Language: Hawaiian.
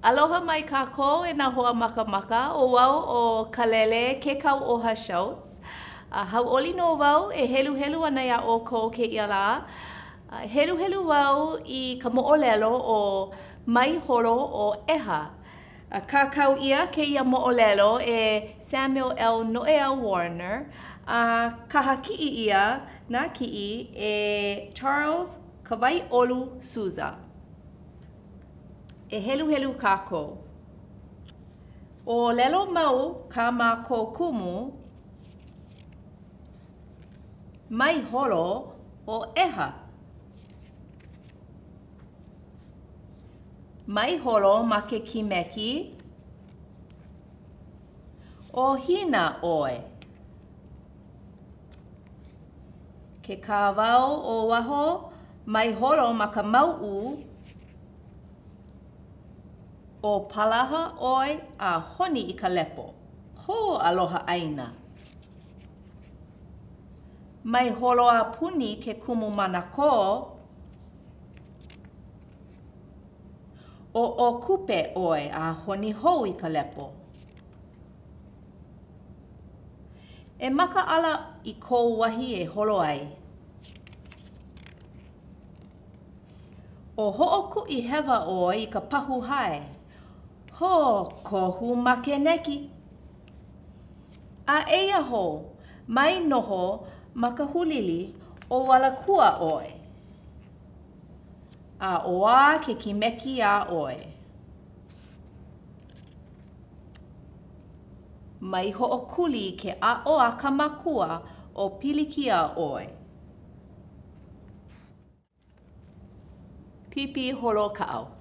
Aloha mai kākou e nā hoa makamaka, ʻo wau ʻo Kalele Kekauoha Scholz. A hauʻoli nō wau e heluhelu ana iā ʻoukou kēia lā. Heluhelu wau i ka moʻolelo ʻo Mai Holo o ʻEha. Kākau ʻia kēia moʻolelo e Samuel L. Noʻeau Warner a kahakiʻi ʻia nā kiʻi e Charles Kawaiʻolu Souza. E heluhelu kākou. ʻŌlelo mau kā mākou kumu, mai holo o ʻeha. Mai holo ma ke kimeki, o hina ʻoe. Ke kāwau o waho, mai holo ma ka mauʻu, o palaha ʻoe a honi i ka lepo. Hō aloha ʻāina! Mai holo a puni ke kumu manakō, o ʻōkupe ʻoe a honi hou i ka lepo. E makaʻala i kou wahi e holo ai. O hoʻokuʻi hewa ʻoe i ka pahu hae. Hō, kohu makeneki! A eia hou, mai noho ma ka hulili o walakua ʻoe. A ʻoā ke kimeki iā ʻoe. Mai hoʻokuli i ke aʻo a ka makua o pilikia ʻoe. Pīpī holo kaʻao.